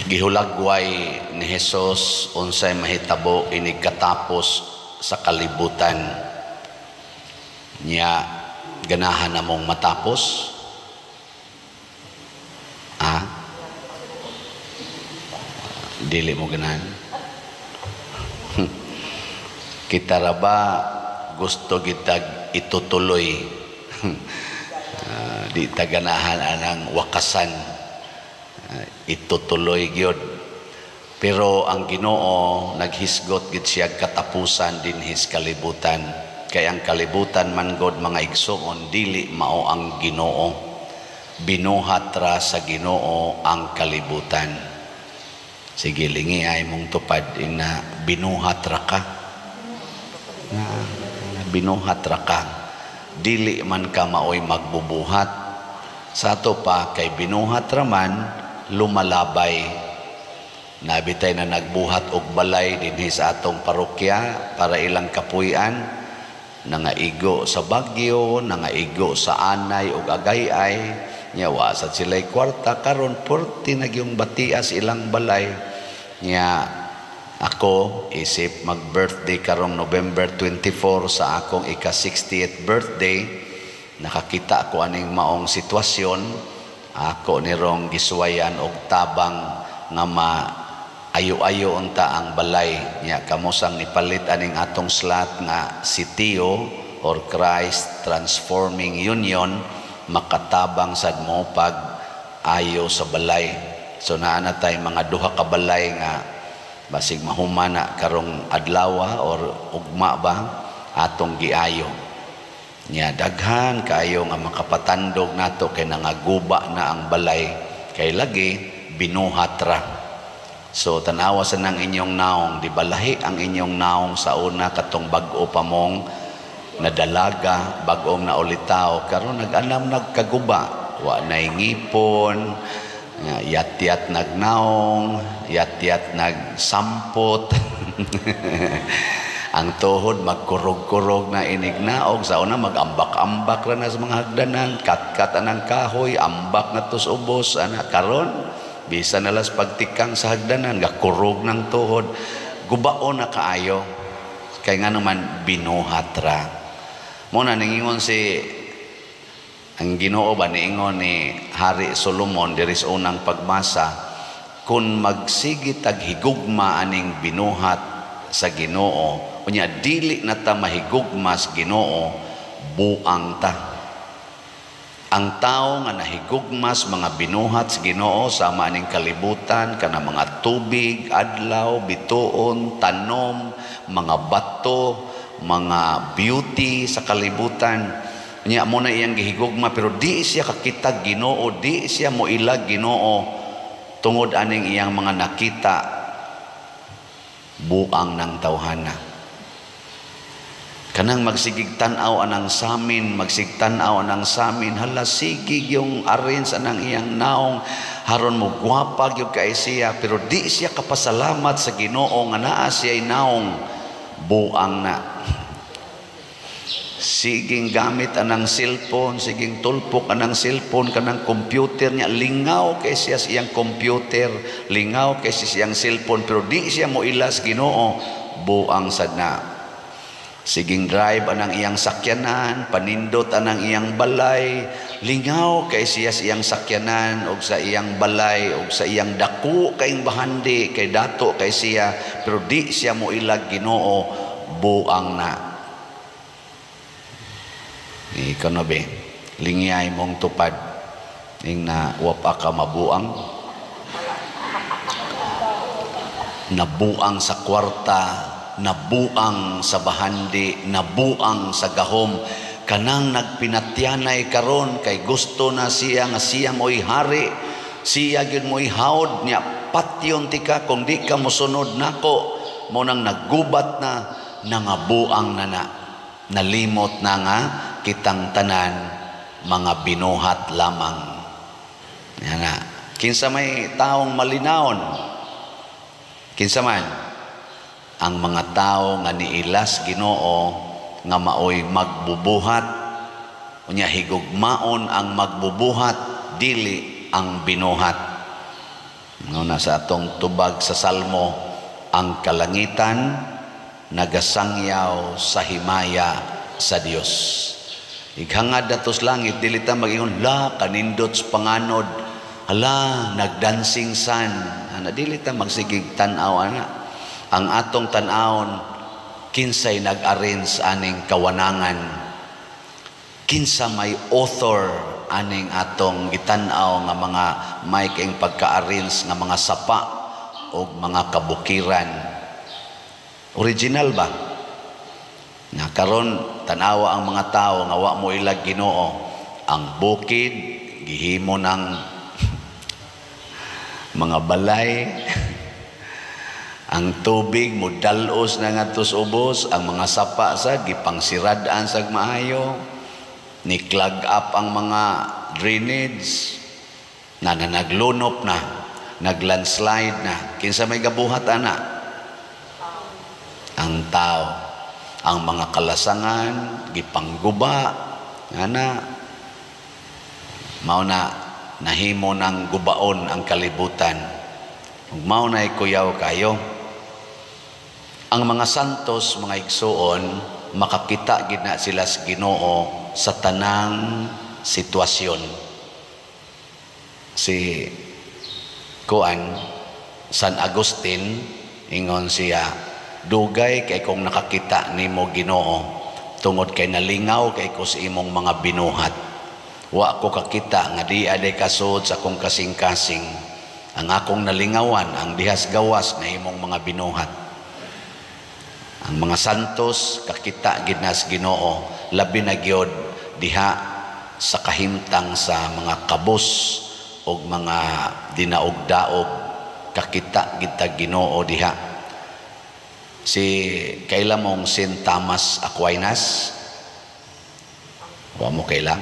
Gihulagway ni Jesus unsay mahitabo inig katapos sa kalibutan. Nya ganahan namong matapos? Ah? Dili mo ganahan? Kita ra ba gusto gitag itutuloy? Di ta ganahan anang wakasan. Itutuloy gyud. Pero ang Ginoo naghisgot gid siya katapusan dinhi sa kalibutan. Kay ang kalibutan man god, mga igsoon, dili mao ang Ginoo. Binuhat ra sa Ginoo ang kalibutan. Sige, lingi ay mong tupad ina, binuhat ra ka. Na, binuhat ra ka. Dili man ka maoy magbubuhat. Sa ato pa kay binuhat ra man, lumalabay. Nabitay na nagbuhat og balay dinhi sa atong parokya para ilang kapuy-an, nangaigo sa bagyo, nangaigo sa anay ug agay-ay, nya wa sad sila'y kwarta. Karon purti na gyung batias ilang balay. Nya ako isip mag-birthday karong November 24, sa akong ika-60th birthday, nakakita ko aning maong sitwasyon, ako nirong gisuwayan og tabang nga ma ayo-ayo unta ang balay. Nya kamosang nipalit aning atong slot nga sitio or Christ Transforming Union, makatabang sad mo pag ayo sa balay. So naa na tay mga duha ka balay nga basig mahumana karong adlaw or ugma ba atong giayo. Nya daghan kaayo nga makapatandog nato kay nangaguba na ang balay, kay lagi binuhat ra. So tanawa sa nang inyong naong, di balahi ang inyong naong sa una katong bag-o pa mong nadalaga, bag-ong naulitaw, karon nag-anam nagkaguba, wa nay ngipon, yat-yat nagnaong, yat-yat nagsampot. Ang tuhod magkurog-kurog na inignaog. Sa una magambak-ambak ra na sa mga hagdanan, kat-kat anang kahoy, ambak na tos ubos ana. Karon bisa nalas pagtikang sa hagdanan, gakurog ng tuhod, gubaon na kaayo. Kay nga naman binuhat ra. Mo na ningingon si ang Ginoo ba, niingon ni Hari Solomon diri sa unang pagbasa, kung magsige tag higugma aning binuhat sa Ginoo, unya dili na ta mahigugma sa Ginoo, buang ta. Ang tao nga nahigugma sa mga binuhat sa Ginoo, sama aning kalibutan, kana mga tubig, adlaw, bituon, tanom, mga bato, mga beauty sa kalibutan, nya mo na iyang gihigugma, pero di siya kakita Ginoo, di siya moilag Ginoo tungod aning iyang mga nakita, buang ng tawhana. Kanang magsigig tan-aw anang samin, magsigig tan-aw anang samin, hala, sigig yung arrange anang iyang naong, haron mo gwapa gyud kay siya, pero di siya kapasalamat sa Ginoo nga naa siya naong, buang na. Siging gamit anang cellphone, siging tulpok anang cellphone, kanang computer niya, lingaw kay siya sa iyang computer, lingaw kay siya sa iyang cellphone, pero di siya mo ilas Ginoo, buang sad na. Siging drive anang iyang sakyanan, panindot anang iyang balay, lingaw kay siya sa iyang sakyanan og sa iyang balay og sa iyang dako kayong bahandi, kay dato kay siya, pero di siya mo ilag Ginoo, buang na. Ikaw na be, lingyay mong tupad, ing na wapa ka mabuang. Nabuang sa kwarta, nabuang sa bahandi, nabuang sa gahom. Kanang nagpinatyanay karon kay gusto na siya nga siya mo'y hari, siya gyud mo'y haod niya, patyon tika kung di ka mosunod nako. Mo nang naggubat na, nangabuang na na. Nalimot na nga kitang tanan mga binuhat lamang. Yan na. Kinsa may taong malinawon? Kinsa man? Ang mga tao nga niilas Ginoo nga maoy magbubuhat. Unya higugmaon ang magbubuhat, dili ang binuhat. Nga sa atong tubag sa Salmo, ang kalangitan nagasangyaw sa himaya sa Dios. Ighangad nato sa langit, dili ta mag-ingon, "La, kanindot sa panganod. Hala, nagdancing sun." Ana, dili ta magsigig tan-aw ana. Ang atong tan-awon, kinsay nag-arrange aning kawanangan, kinsa may author aning atong gitan-aw nga mga may kaing pagka-arrange nga mga sapa o mga kabukiran. Original ba? Nga karon tanawa ang mga tao nga wa mo ilag Ginoo, ang bukid gihimo ng mga balay, ang tubig mudalos na ngadto sa ubos, ang mga sapa sa gipangsirad-an sag maayo, ni clog up ang mga drainage na, na naglunop na, naglandslide na. Kinsa may gabuhat ana? Ang tao. Ang mga kalasangan gipangguba ana, mao na nahimo ng gubaon ang kalibutan. Ug mao na kuyaw kayo ang mga santos, mga igsuon, makakita gid na sila sa Ginoo sa tanang sitwasyon. Si kuan, San Agustin, ingon siya, "Dugay kay kong nakakita nimo, Ginoo, tungod kay nalingaw kay ko sa imong mga binuhat. Wa ko kakita nga di aday kasud sa akong kasing-kasing. Ang akong nalingawan ang dihas gawas nga imong mga binuhat." Ang mga santos kakita gid na sa Ginoo, labi na gyud diha sa kahimtang sa mga kabus og mga dinaog-daog, kakita gid ta Ginoo diha. Si kaila mong Saint Thomas Aquinas? Wa mo kaila?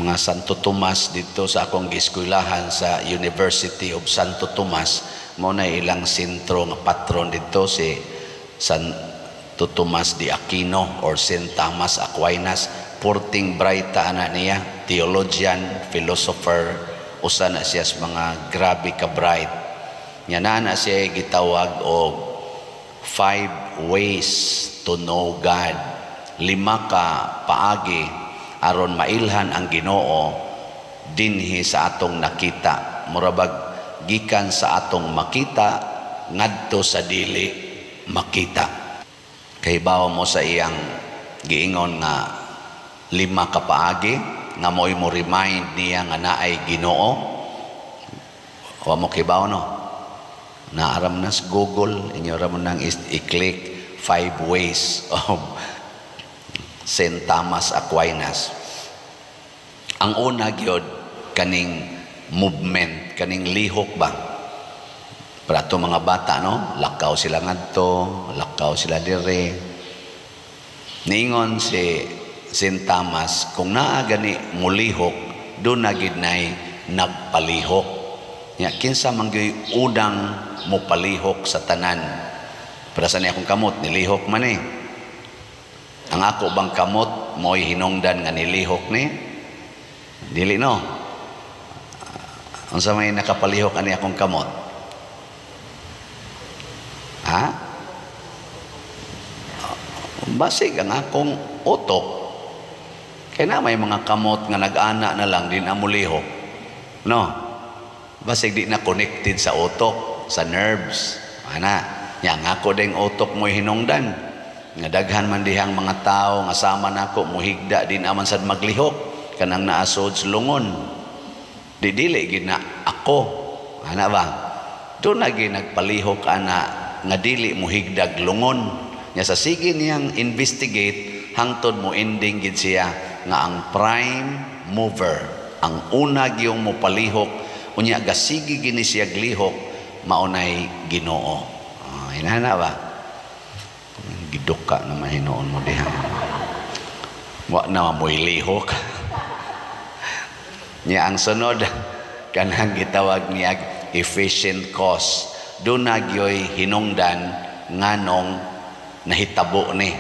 Mga Santo Tomas dito sa akong gieskwelahan sa University of Santo Tomas, mo na ilang sentro nga patron dito si Santo Tomas de Aquino or Saint Thomas Aquinas. Porting brighta ana niya, theologian, philosopher, usa na siya sa mga grabe ka bright. Nya naa na siya gitawag og five ways to know God, lima ka paagi aron mailhan ang Ginoo dinhi sa atong nakita, murabag gikan sa atong makita ngadto sa dili makita. Kay bawo mo sa iyang giingon nga lima ka paagi nga mo'y mo remind niya nga naay Ginoo? Wa mo kibaw, no? Naaram na sa Google, inyo ra mo nang i-click five ways of Saint Thomas Aquinas. Ang una gyud, kaning movement, kaning lihok ba? Para ato mga bata, no? Lakaw sila ngadto, lakaw sila dire. Niingon si Saint Thomas, kung naa gani mulihok, do na gid nay nagpalihok. Nya kinsa man gyud unang mopalihok sa tanan? Para sa niya akong kamot, nilihok man eh. Ang ako bang kamot mo'y hinungdan nga nilihok ni? Dili, no? Unsa may nakapalihok ani akong kamot? Ha? Basig ang akong utok. Kaya na may mga kamot nga nag-ana na lang, di na mulihok. No? Basig di na connected sa utok, sa nerves. Ana, nya ang ako ding utok mo'y hinungdan. Nga daghan man dihang mga tao nga sama nako muhigda, di naman sad maglihok, kanang naasod sa lungon. Di dili gid na ako. Ana ba? Doon na gid nagpalihok ana nga dili muhigdag lungon. Nya sa sige niyang investigate, hangtod mo ending gid siya nga ang prime mover, ang una giyong mopalihok unya gasigi gini siya glihok, maunay Ginoo. Ah, inana ba? Giduka naman hinuon mo diha. Wa na mo'y lihok. Nya ang sunod, kanang gitawag niya efficient cause. Doon na gyoy hinungdan nganong nahitabo ni.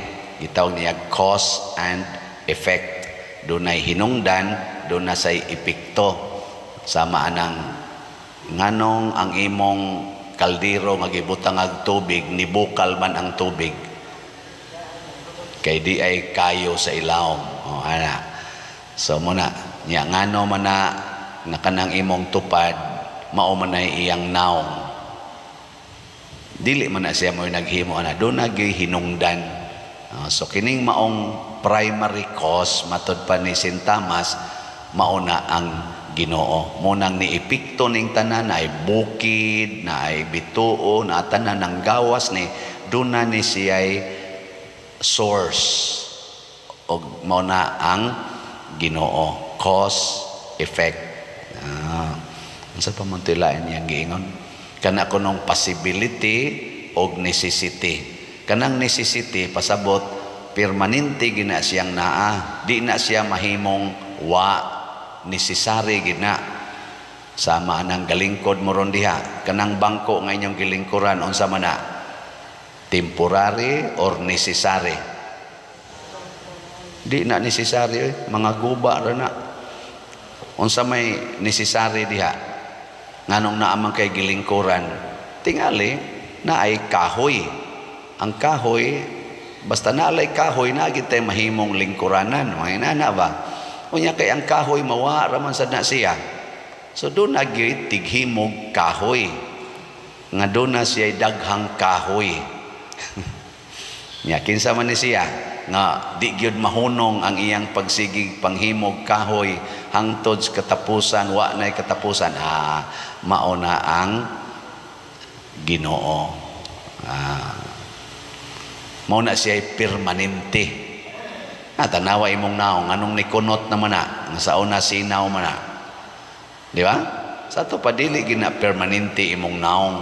Gitawag niya cause and effect. Doon ay hinungdan, doon na say epekto. Sama anang Nganong ang imong kaldero nga gibutang ag tubig, nibukal man ang tubig? Kay di ay kayo sa ilawom. Oh, ana. So mo na nya, ngano man na nga kanang imong tupad mao man ay iyang naong? Dili man na siya mo naghimo ana, do na hinungdan. So kining maong primary cause, matod pa ni Saint Thomas, mao na ang Ginoo. Mo nang niepekto ning tanan, ay bukid na, ay bituo na, tanan ng gawas ni duna ni siya'y source og mao na ang Ginoo, cause effect. Unsa pa man tilain niyang giingon kana kunong possibility og necessity? Kanang necessity, pasabot permanente gina siyang naa, di na siya mahimong wa, necessary gina. Sama anang galingkod mo ron diha, kanang bangko nga inyong gilingkuran, unsa man na, temporary or necessary? Di na necessary eh. Mga guba ra na. Unsa may necessary diha? Nganong naa man kay gilingkuran? Tingali na ay kahoy. Ang kahoy, basta naalay kahoy na gid tay mahimong lingkuranan, mga inana ba? Unya kay ang kahoy mawa ra man sad na siya. So doon na gyud tighimog kahoy nga doon na siya daghang kahoy. Nya kinsa man ni siya nga di gyud mahunong ang iyang pagsigig panghimog kahoy hangtod sa katapusan, wa nay katapusan? Mao na ang Ginoo. Mao na siya permanente. Tanawa imong naong, anong nikunot naman na nga sa una sinaw man na, di ba? Sa ato pa dili gina permanente imong naong.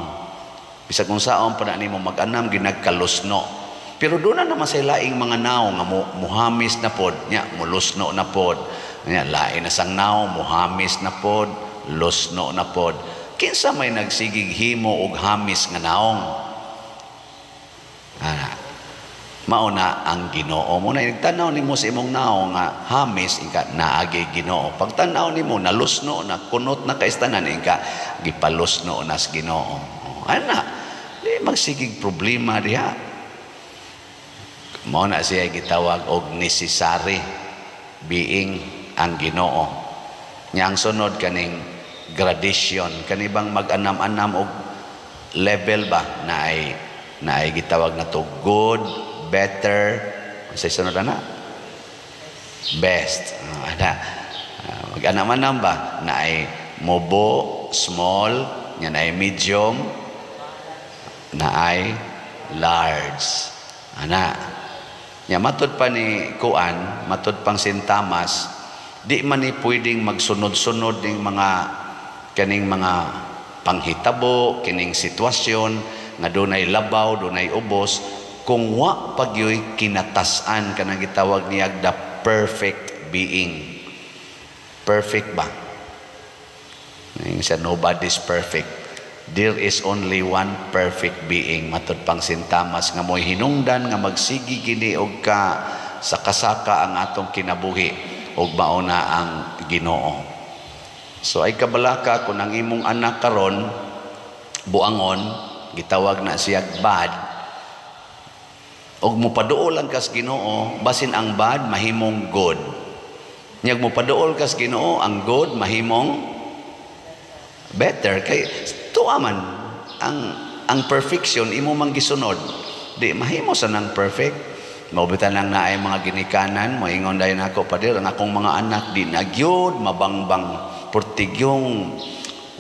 Bisag kung saon pa na nimo mag-anam, ginagkalusno. Pero doon na naman sa laing mga naong nga muhamis na pod, nya mulusno na pod. Nya lain na sang naong, muhamis na pod, lusno na pod. Kinsa may nagsigig himo og hamis nga naong? Mao na ang Ginoo. Mo na nagtanaw nimo sa imong naong nga hamis, ika naagi Ginoo. Pagtanaw nimo nalusno na, kunot na kaistanan, ika gipalusno na sa Ginoo. Ana, di magsigig problema diha. Mao na siya gitawag og necessary being ang Ginoo. Nya ang sunod kaning gradation, kani bang mag-anam-anam og level ba na ay gitawag na to good, better, sa sunod ana best. Ana mag-anam-anam ba na ay mobo, small, nya na ay medium, na ay large. Ana nya matud pa ni kuan, matud pang Saint Thomas, di man ni pwedeng magsunod-sunod ning mga kaning mga panghitabo, kining sitwasyon nga dunay labaw, dunay ubos, kung wa pagyoy kinatas-an, kanang gitawag niya the perfect being. Perfect ba? Yung sa nobody's perfect. There is only one perfect being, matud pang Saint Thomas, nga mo'y hinungdan nga magsigi gini og ka sa kasaka ang atong kinabuhi, og mao na ang Ginoo. So ay kabalaka kung ang imong anak karon buangon, gitawag na siya bad, og mopaduol lang kas Ginoo, basin ang bad mahimong good. Nyag mopaduol kas Ginoo, ang good mahimong better, kay tuwa man ang perfection imo man gisunod, di mahimo sa nang perfect. Mao bitan lang naay mga ginikanan moingon dayon ako, "Pader, ang akong mga anak di na gyud mabangbang, portigyong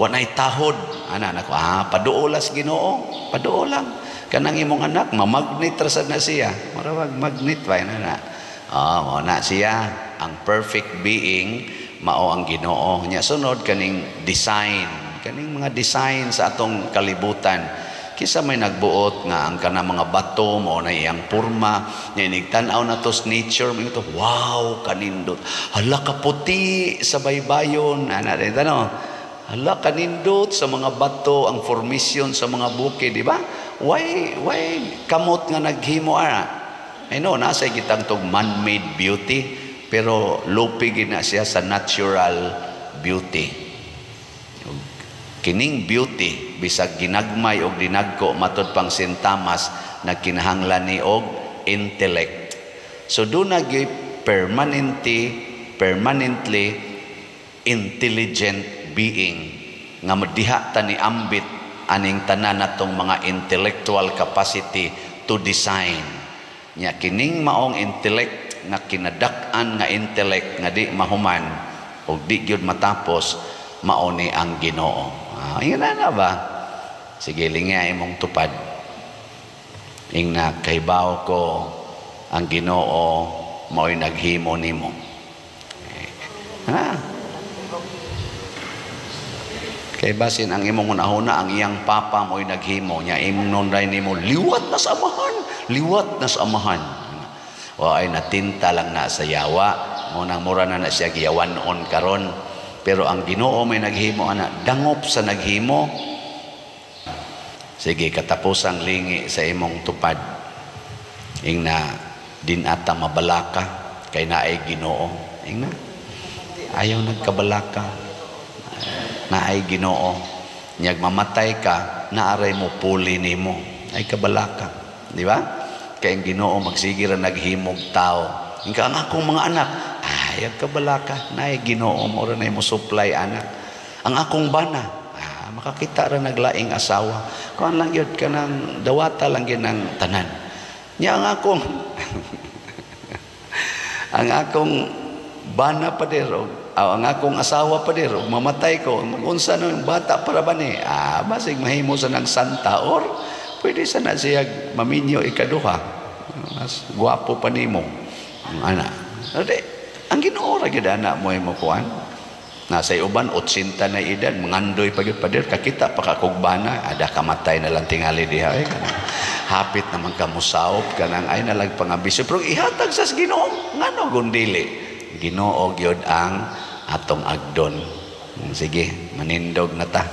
wanay tahod." Ana nako, paduolas Ginoo, paduol lang. Kanang imong anak mamagnet ra sad na siya, marawag magnet ba na na. Mao na siya ang perfect being, mao ang Ginoo. Nya sunod kaning design, kaning mga design sa atong kalibutan. Kisa may nagbuot nga ang kanang mga bato mao na iyang porma? Nya inig tan-aw na to sa nature, mo to, "Wow, kanindot. Hala, kaputi sa baybayon." Ana rin ano, hala, kanindot sa mga bato, ang formation sa mga bukid, di ba? Why kamot nga naghimo ara? I know nasa gitang tog man-made beauty, pero lupi gid na siya sa natural beauty. Kining beauty bisag ginagmay og dinagko matud pang sintamas, nagkinahanglan ni og intellect. So duna gyud permanently intelligent being nga diha ta ni ambit aning tanan natong mga intellectual capacity to design. Nya kining maong intellect nga kinadak-an nga intellect nga di mahuman og di gyud matapos, mao ni ang Ginoo. Ah, ingana na ba? Sige, lingya imong tupad. Ingna, "Kahibaw ko ang Ginoo mao'y naghimo nimo." Eh, ha? Kay basin ang imong hunahuna, ang iyang papa mo'y naghimo nya, imnon ray nimo, "Liwat na sa amahan, liwat na sa amahan." O ay natinta lang na sa yawa mo nang mura na na siya giyawan-on karon. Pero ang Ginoo may naghimo ana, dangop sa naghimo. Sige, katapusang lingi sa imong tupad. Ingna, "Din ata mabalaka kay naay Ginoo." Ingna, ayaw nagkabalaka, naay Ginoo. Nyag mamatay ka, naaray mo puli nimo, ay kabalaka, di ba? Kay ang Ginoo magsige ra naghimog tao. Ingka, "Ang akong mga anak," ay kabalaka, naay Ginoo, mo ra mo supply anak. "Ang akong bana," ah, makakita ra naglaing asawa. Kuan lang gyud, kanang dawata lang gyud ng tanan. Nya ang akong bana pa og ang akong asawa pa og mamatay ko, magunsa no yung bata para ba ni? Ah, basig mahimo sa nang santa or pwede sa na siya maminyo ikaduha. Mas gwapo pa nimo. Ana. Ade, ang Ginoo ra gyud ana mo imo kuan. Nasa uban 80 na edad, mangandoy pa gyud, pader, kakita pa ka bana, ada kamatay na lang tingali diha eh, kanang hapit naman ka musaop, kanang ay nalag pangabisyo, pero ihatag sa Ginoo, ngano gundili? Ginoo gyud ang atong agdon. Sige, manindog na ta.